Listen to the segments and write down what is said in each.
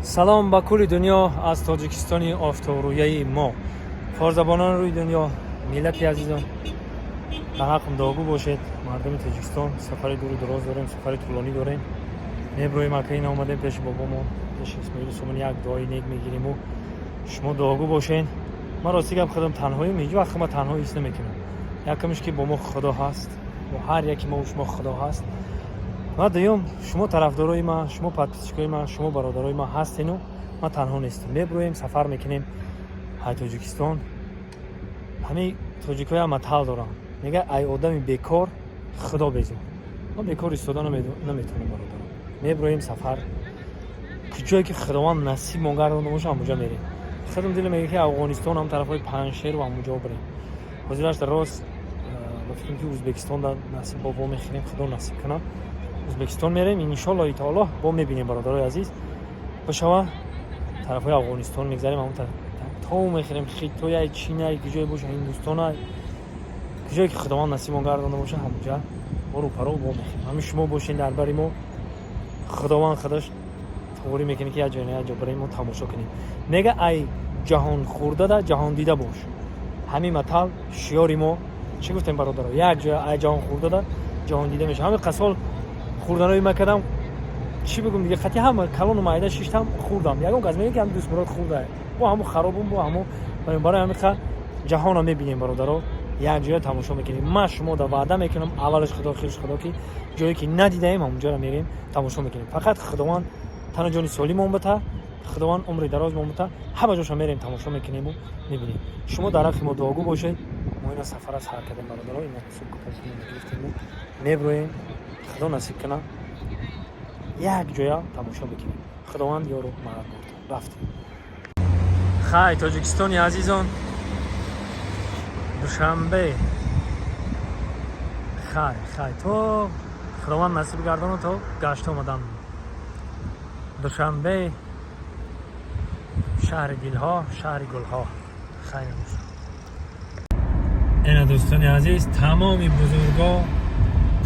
Салом ба кулли дунё аз Тоҷикистони офтобрӯяи мо. Форзабонон рӯи дунё, миллати азизон, ба ҳақм дуогӯ бошед. Мардуми Тоҷикистон, сафари дуру дароз дорем, сафари тӯлонӣ дорем. Меброем, акаи наомадем пеши бобомон, пеши Исмоили Сомонӣ, як дуои нек мегириму шумо дуогӯ бошед. Ман рости гап худам танҳоем, ҳеҷ вақт ман танҳо ҳис намекунам. Якумш ки бо мо Худо ҳаст, бо ҳар яки мо шумо Худо ҳаст. Ва дуюм, шумо тарафдорои ман, шумо подписчикои ман, шумо бародарои ман ҳастену ман танҳо нестам. Меброем, сафар мекунем ҳай Тоҷикистон. Ҳамин тоҷикоя матал дорам, мега: «Ай одами бекор Худо безор». Ман бекор истода наметавонам, бародарам. Меброем сафар, куҷое ки Худованд насибмон гардонда боша, ҳамуҷа мерем. Худам дилам мега, ки Афғонистон, ҳам тарафҳои Панҷшеру ҳамуҷо бирем. Ҳозираш дар рост ба фикрам, ки Ӯзбекистон да насиб бо вомехӯрем, Худо насиб кунад, Ӯзбекистон мерем, иншоллоҳи таоло. Бо мебинем, бародарои азиз. Бошава, тарафҳои Афғонистон мегзарем, ҳамон то мехӯрем, Хитояй, Чинай, куҷое боша, Ҳиндустонай, куҷое ки Худованд насибмон гардонда боша, ҳамуҷа бо рӯпаро во мехӯрем. Ҳамин шумо бошед дар бари мо, Худованд худаш туғрӣ мекунад, ки як ҷой на як ҷо барем, мо тамошо кунем. Мега: «Ай ҷаҳон хӯрдада ҷаҳон дида бош». Ҳамин матал шиёри мо. Чӣ гуфтем, бародаро? Як ҷоя ай ҷаҳон хӯрдада ҷаҳон дида мешава. Ҳамин қасол хӯрданои ма кардам, чӣ бигум дига, қати ҳама калону майда шиштам, хӯрдам. Ягон кас мега, ки ҳам Дӯстмурод хӯрда, бо ҳаму харобум, бо ҳаму. Барои ҳамин қа ҷаҳонро мебинем, бародаро, як ҷоя тамошо мекунем. Ман шумо да ваъда мекунам, аввалаш Худо, хирш Худо, ки ҷое ки надидаем, ҳамонҷоро мерем, тамошо мекунем. Фақат Худованд тану ҷони солимон бита, Худованд умри дарозмон бита, ҳама ҷоша мерем, тамошо мекунему мебинем. Шумо дар ҳаққи мо дуогӯ бошед. Мо ина сафара сар кардем, бародаро, ина гирифтему меброем. Худо насиб кунад, як ҷоя тамошо бикунем. Худованд ёру мададгортон. Рафтем. Хай, Тоҷикистони азизон, Душанбе. Хай, хай, то Худованд насиб гардону, то гашта омадан. Душанбе, шаҳри дилҳо, шаҳри гулҳо. Хайр бошад. Ина, дӯстони азиз, тамоми бузурго,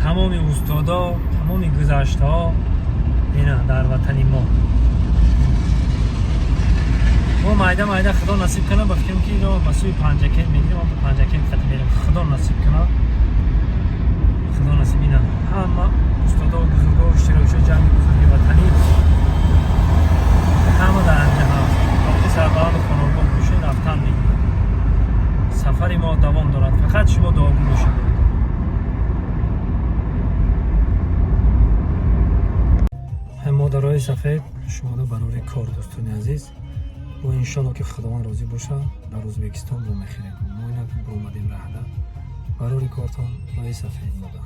тамоми устодо, тамоми гузаштаҳо ина дар ватани мо. Мо майда майда, Худо насиб кунад, ба фикрам, ки ино ба сӯи Панҷакент мегирем, ба Панҷакент қати мерем, Худо насиб кунад, Худо насиб. Ина ҳама устодо, бузурго, иштирокчиҳои Ҷанги Бузурги Ватанӣ ҳама дар анҷа ҳаст. Боқи сарбаланду хонобод бошед. Рафтан мегирем, сафари мо давом дорад. Фақат шумо дуогӯ бошед. Модарои сафед, шумода барори кор, дӯстони азиз. Бо иншолло, ки Худованд розӣ боша, дар Ӯзбекистон вомехӯрем. Мо ина биромадем раҳда. Барори кортон, роҳи сафед, модар.